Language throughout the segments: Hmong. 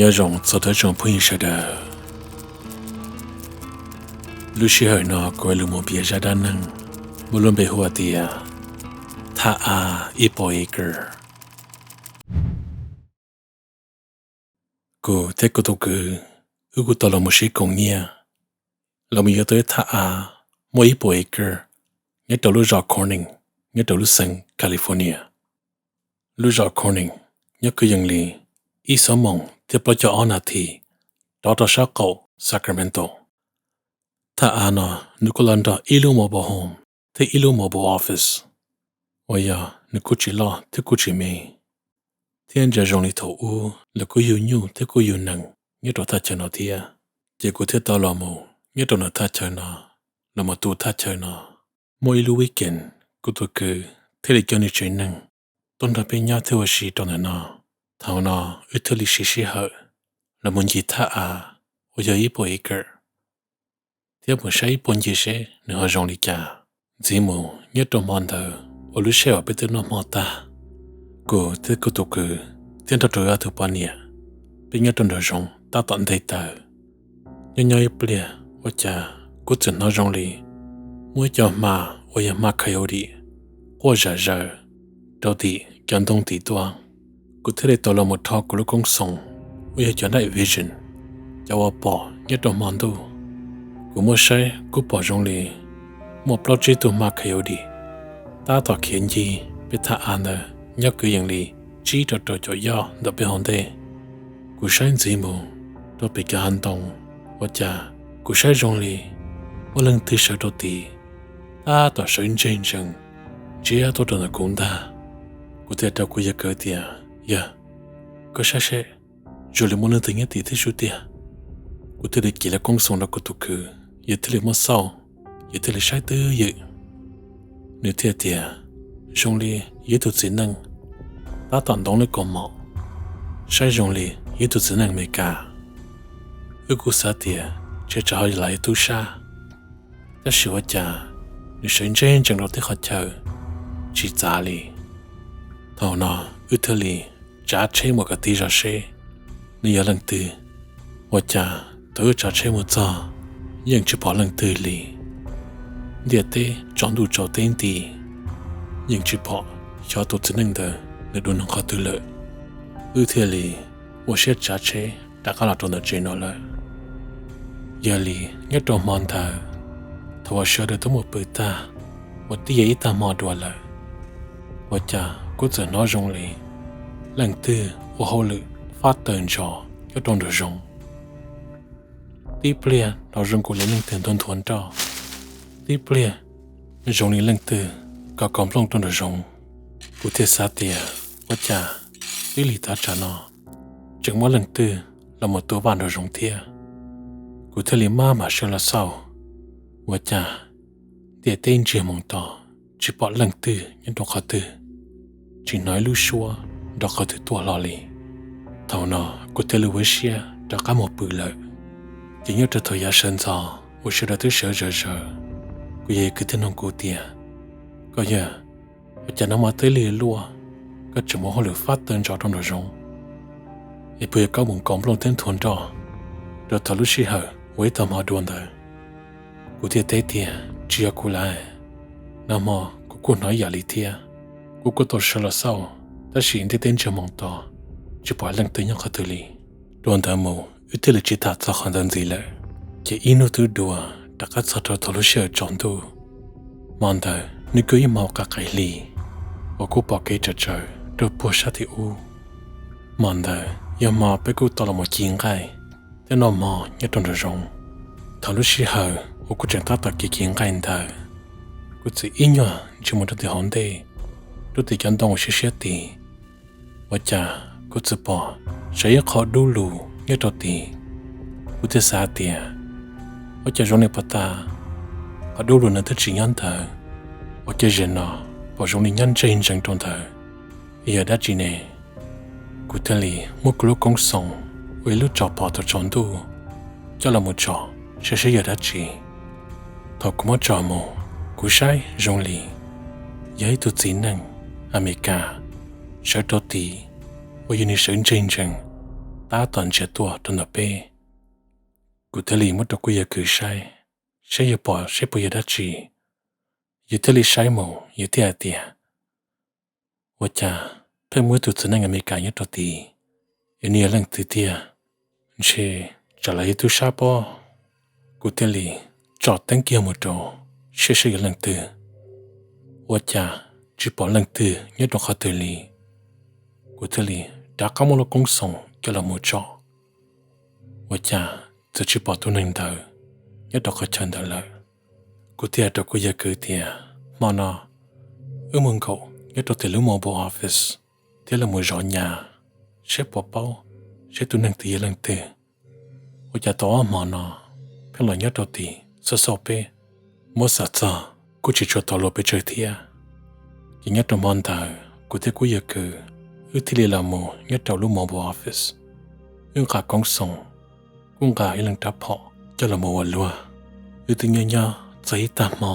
Nyob zoo txog ib tsoom phooj ywg sawv daws. Lub sij hawm no kuv yuav los mus piav zaj dab neeg muaj lub npe hu tias thaj av ib puas acre. Kuv thiab kuv tus kwv, wb kuj tau los mus sib koom nyiaj los mus yuav tau ib thaj av muaj ib puas acre nyob rau lub zos Corning, nyob rau lub xeev California. Lub zos Corning nyob kwv yees li ib xuab moos thiab plaub caug ob nas this rov rau sab qaum Sacramento. Thaj av no nws kuj los nrog ib lub mobile home thiab ib lub mobile office uas yog nws kuj tsis loj thiab kuj tsis me, thiab ntsia zoo li thaum ub lawv kuj yug nyuj thiab kuj yug nees nyob rau thaj chaw no thiab. Ces kuv thiaj tau los mus nyob rau nws thaj chaw no, los mus tu thaj chaw no. Muaj ib lub weekend, kuv tus kwv thiaj li coj nws tsev neeg tuaj nrog peb nyob thiab ua si rau ntawm no. Thaum no wb thiaj li siv sij hawm los mus ncig thaj av uas yog ib puas acre, thiab mus saib ib puag ncig seb nws ho zoo li cas. Ntxiv mus nyob rau hmo ntawd uas lub sij hawm uas peb twb noj hmo tag, kuv thiab kuv tus kwv thiab nrog rau wb ob tug poj niam, peb nyob rau nraum zoov tab tom nte taws. Nyob nyob ib pliag ua cas kuv txawm hnov zoo li muaj ib co hma uas yog hma coyote quaj zom zaws rau tim cov ntoo tim tuaj. Kuv thiaj li tau los mus rho kuv lub koob xoom uas yog cov night vision, cov uas pom nyob rau hmo ntuj. Kuv muab saib kuj pom zoo li muaj plaub tsib tug hma coyote tab tom khiav ncig peb thaj av ntawd nyob kwv yees li tsib rau rau caum yoj ntawm peb hauv ntej. Kuv saib ntxiv mus rau pem cov hav ntoo, ua cas kuv saib zoo li muaj leej twg sawv rau tid, tab tom sawv ntseg ntsees ntsiab tuaj rau ntawm kuv ntag. Kuv thiaj rau kuv yawg kwv tias, Yawg, koj saib seb, zoo li muaj leej twg nyob tim thiab sub tiag. Kuv thiaj li cev lub koob xoom rau kuv tus kwv, yawg thiaj li muab xauj, yawg thiaj li saib twj ywm. Nws thiaj tias, Zoo li yog ib tug txiv neej tab tom ntoo lub kaus mom, saib zoo li yog ib tug txiv neej Amelikas. Wb kuj xav tias ntshe tsam ho lam yog tub sab, tab sis ua cas nws sawv ntseg ntsees rau tej qhov chaw tsis txav li. Thaum no wb thiaj li tsav tsheb mus kom tib zog seb nws yog leej twg. Ua cas thaum wb tsav tsheb mus txog yeej tsis pom leej twg li. Ntiaj teb tsaus ntuj tsaus teb nti, yeej tsis pom xyov tus txiv neej ntawd nws dua nws qhov twg lawm. Wb thiaj li ua siab tsav tsheb rov qab los rau ntawm tsev no lawm. Yog li nyob rau hmo ntawd, thaum uas sawv daws twb mus pw tag, uas twb yog ib tag hmo dua lawm, ua cas kuv txawm hnov zoo li leej twg ua hauj lwm fab taws ntsos nyob rau nraum zoov. Tib pliag hnov zoo nkaus li leej twg nthuav nthuav nroj, tib pliag zoo li leej twg kov kov nplooj rau nraum zoov. Kuv thiaj xav tias ua cas twb lig tav tsam no tseem muaj leej twg los mus tu vaj nraum zoov thiab. Kuv thiaj li maj mam sawv los xauj, ua cas ntiaj teb ntsiag moos to, tsis pom leej twg nyob rau qhov twg, tsis hnov ib lub suab nrov qhov twg tuaj hlo li. Thaum no kuv thiaj li ua siab rov qab mus pw lawm. Ces nyob rau thaum yav sawv ntxov uas sawv daws twb sawv zawv zawv, kuv yawg kwv thiaj nug kuv tias, Koj yawg, ua cas nag hmo twb lig luaj, koj tseem mus hauj lwm fab taws ntsos rau nraum zoov? Es puas yog koj mus kov nplooj thiab nthuav nroj rau thaum lub sij hawm uas ib tag hmo dua ntawd? Kuv thiaj teb tias, Tsis yog kuv lauj, nag hmo kuv kuj hnov ib yam li thiab. Kuv kuj tau sawv los xauj, tab sis ntiaj teb ntsiag moos to, tsis pom leej twg nyob qhov twg li. Dua ntawd mus wb thiaj li tsis tham txog qhov ntawd ntxiv lawm. Ces ib hnub twb dua, rov qab txog rau thaum lub sij hawm tsaus ntuj. Hmo ntawd nws kuj ib hmo qav qaim hli uas kuj pom kev tsaws tsaws rau puag sab tim ub. Hmo ntawd yog hmo peb kuj tau los mus ci nqaij thiab noj hmo nyob rau nraum zoov. Thaum lub sij hawm uas kuv tseem tab tom ci ci nqaij ntawd, kuv txawm ib nyuag ntsia mus rau tim hauv ntej, rau tim cov ntoo uas siab siab tid, ua cas kuv txawm pom sawv ib qho dub lug nyob rau tid. Kuv thiaj xav tias, Ua cas zoo li puas tas qhov dub lug ntawd twb tsis nyob ntawd, ua cas zaum no pom zoo li nyob ntseg ntsees rau ntawd, yog dab tsi ne? Kuv thiaj li muab kuv lub koob xoom uas ib lub tsom pom thaum tsaus ntuj coj los mus tsom saib seb yog dab tsi. Thaum kuv muab tsom mus, kuv saib zoo li yog ib tug txiv neej Amelikas sawv rau tid, uas yog nws sawv ntseg ntsees tab tom ntsia tuaj rau ntawm peb. Kuv thiaj li muab rau kuv yawg kwv saib, saib yawg pom seb puas yog dab tsi. Yawg thiaj li saib mus yawg thiaj hais tias, ua cas pheej muaj ib tug txiv neej Amelikas nyob rau tid, es nws yog leej twg tiag? Ntshe tsam lawv yog tub sab pob. Kuv thiaj li tsom teeb kiag mus rau, saib saib yog leej twg. Ua cas tsis pom leej twg nyob rau qhov twg li. Kuv thiaj li rov qab muab lub koob xoos coj los mus tsom, ua cas txawm tsis pom tus neeg ntawd nyob rau qhov chaw ntawd lawm. Kuv thiaj hais rau kuv yawg kwv tias, hmo no wb mus nkaum nyob rau tim lub mobile office thiab los mus zov nyas, saib puas paub seb tus neeg twg yog leej twg. Ua cas tau ob hmo no pheej los nyob rau tim xauj xauj peb, muab xav txog kuj tsis tshua tau luag pes tsawg thiab. Ces nyob rau hmo ntawd kuv thiab kuv yawg kwv wb thiaj li los mus nyob rau lub mobile office. Wb nqa koob xoos, kuj nqa ib leeg rab phom coj los mus ua luag. Wb twb nyob nyob txog ib tag hmo,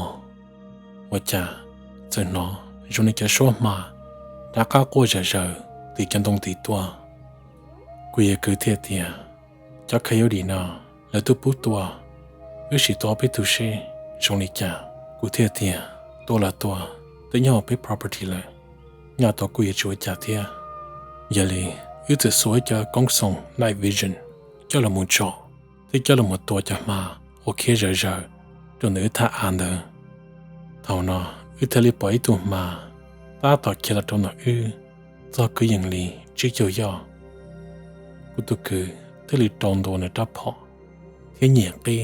ua cas txawm hnov zoo li cov suab hma rov qab quaj zom zaws tim cov ntoo tid tuaj. Kuv yawg kwv thiaj tias, cov kha yau dim no lawv twb pub tua, wb sim tua ob peb tug seb zoo li cas. Kuv thiaj tias, tua los tua, twb nyob hauv peb property lawm, nyaj tau kuj yuav tsis ua cas thiab. Yog li wb txawm xuas ib cov koob xoos night vision coj los mus tsom, thiab coj los mus tua cov hma uas khiav zom zaws rau ntawm wb thaj av ntawd. Thaum no wb thiaj li pom ib tug hma tab tom khiav los rau ntawm wb txog kwv yees li tsib caug yoj. Kuv tus kwv thiaj li rau ntua nws rab phom thiab nyem qib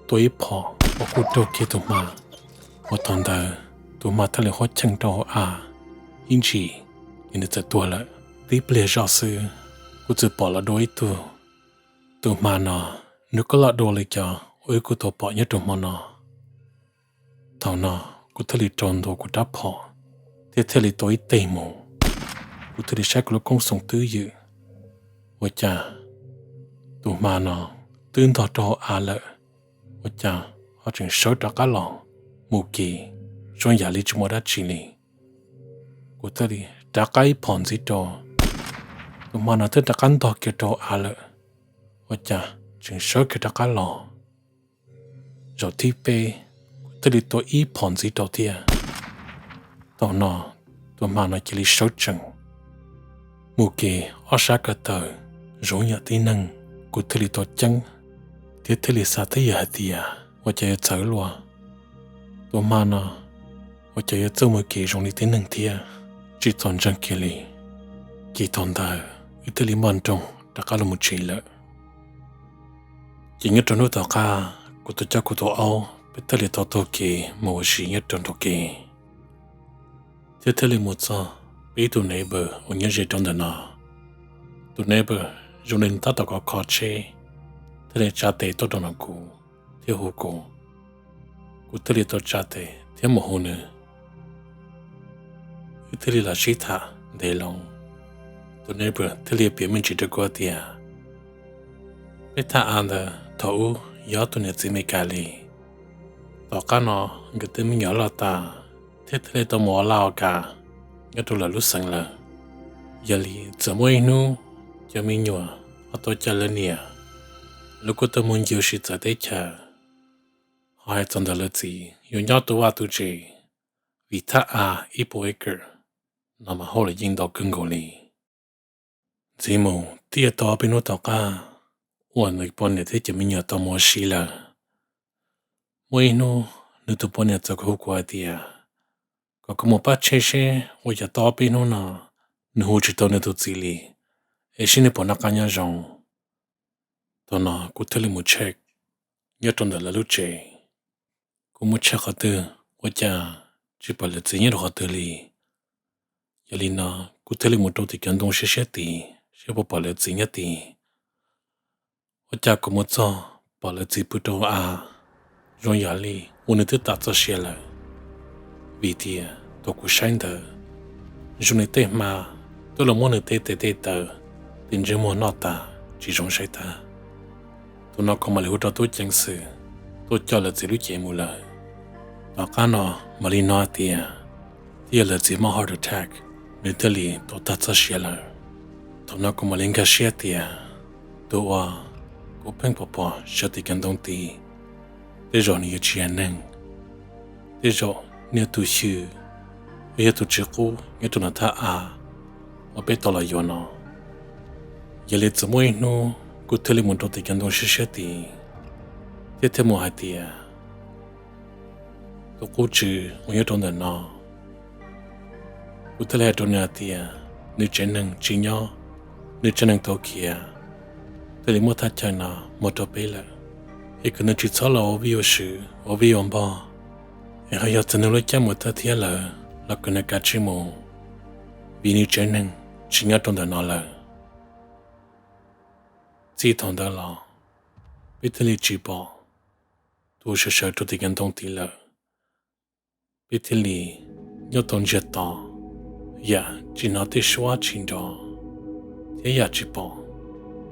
tua ib phom uas kuj raug kiag tus hma. Ua thaum ntawd tus hma thiaj li huab cheej rau hauv av ib ntsis, ces nws txawm tuag lawm. Tib pliag zoj xwb, kuv txawm pom los dua ib tug. Tus hma no nws kuj loj dua li cov uas wb kuj tau pom nyob rau hmo no. Thaum no kuv thiaj li rau ntua kuv rab phom thiab thiaj li tua ib teg mus. Kuv thiaj li saib kuv lub koob xoos twb ywm, ua cas tus hma no twb ntog rau hauv av lawm, ua cas ho tseem sawv rov qab los mus kev zoo yam li tsis muaj dab tsi li. Kuv thiaj li rov qab ib phom ntxiv rau, tus hma no thiaj rov qab ntog kiag rau hauv av lawm, ua cas tseem sawv kiag rov qab los. Zaum thib peb, kuv thiaj li tua ib phom ntxiv rau thiab. Thaum no tus hma no cia li sawv tsees mus kev ob sab ko taw zoo yam tib neeg. Kuv thiaj li tau ceeb thiab thiaj li xav twb yog hais tias ua cas yuav txawv luaj, tus hma no ua cas yuav txawj mus kev zoo li tib neeg thiab, tsis txaus ntseeg kiag li. Ces thaum ntawd wb thiaj li npaj nroos rov qab los mus tsev lawm. Ces nyob rau hnub tom qab kuv tau coj kuv tus aub peb thiaj li tau taug kev mus ua si nyob rau nraum kev, thiab thiaj li mus txog peb ib tug neighbor uas nyob ze rau ntawm no. Tus neighbor zoo li nws tab tom kov kho tsheb, thiaj li tsa tes tuaj rau ntawm kuv thiab hu kuv. Kuv thiaj li tau tsa tes thiab mus hu nws. Wb thiaj li los sib tham ntev loo. Tus neighbor thiaj li piav me ntsis rau kuv tias peb thaj av ntawd thaum ub yog tus niam txiv Amelikas li. Tom qab no nkawd tej me nyuam loj tas thiab thiaj li tau mus ua laj ua kam nyob rau lawv lub xeev lawm. Yog li txawm muaj ib hnub cov me nyuam ho tau cawm lawv niam, lawv kuj tau mus ncig ua si txawv teb chaws. Ho hais txog ntawm lawv txiv yuav nyob tu vaj tu tsev, vim thaj av ib puas acre no mas hauj lwm yeej ntau kawg nkaus li. Ntxiv mus twb yuav tau ob peb hnub tom qab uas nws poj niam thiab cov me nyuam tau mus ua si lawm. Muaj ib hnub nws tus poj niam txawm hu kuv hais tias kom kuv mus pab tsheb seb ua cas tau ob peb hnub no nws hu tsis tau nws tus txiv li, es seb nws puas noj qab nyob zoo. Thaum no kuv thiaj li mus check nyob rau ntawm lawv lub tsev. Kuv mus check qhov twg ua cas tsis pom lawv txiv nyob rau qhov twg li. Yog li no kuv thiaj li mus rau tim cov ntoo siab siab tid seb puas pom lawv txiv nyob tid. Ua cas kuv mus txog pom lawv txiv pw rau av, zoo yam li uas nws twb tas txoj sia lawm. Vim tias thaum kuv saib ntawd zoo li tej hma twb los muab nws tej tes tej taw, tej ntsej muag noj tas tsis zoo saib tag. Thaum no kuv mam li hu rau tub ceev xwm tuaj coj lawv txiv lub cev mus lawm. Tom qab no mam li hnov tias twb yog lawv txiv mob heart attack, nws thiaj li tuag tag txoj sia lawm. Thaum no kuv mam li nkag siab tias Tus uas kuv pheej pom pom sawv tim cov ntoo tid, tej zaum nws yuav tsis yog neeg, tej zaum nws yog tus xyw, los yog tus tswv qub nyob rau nram thaj av uas peb tau los yuav no. Yog li txawm muaj ib hnub kuv thiaj li mus rau tim cov ntoo siab siab tid, thiab thiaj mus hais tias tus qub tswv uas nyob rau ntawm no, kuv thiaj li hais rau nws hais tias nws tsev neeg tsis nyob, nws tsev neeg tau khiav, thiaj li muab thaj chaw no muag rau peb lawm, es kom nws tsis txhob los ua vij ua sw, ua vij ua npog, es ho yog txog nws lub caij mus thawj thiab lawm los kom nws kav tsij mus, vim nws tsev neeg tsis nyob rau ntawm no lawm. Txij thaum ntawd los peb thiaj li tsis pom tus sawv sawv rau tim cov ntoo tid lawm. Peb thiaj li nyob tau ntsiag to, yam tsis hnov tej suab tsis nrov, thiab yam tsis pom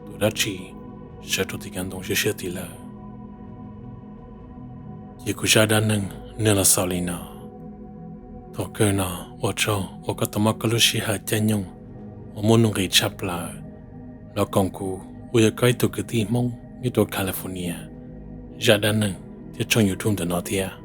tus dab tsi sawv rau tim cov ntoo siab siab tid lawm. Ces kuv zaj dab neeg nws los xaus li no. Thaum kawg no ua tsaug uas koj tau muab koj lub sij hawm caij nyoog uas muaj nuj nqis tshaj plaws los koom kuv uas yog koj ib tug kwv tij Hmoob nyob rau California zaj dab neeg thiab tshooj YouTube ntawm no thiab.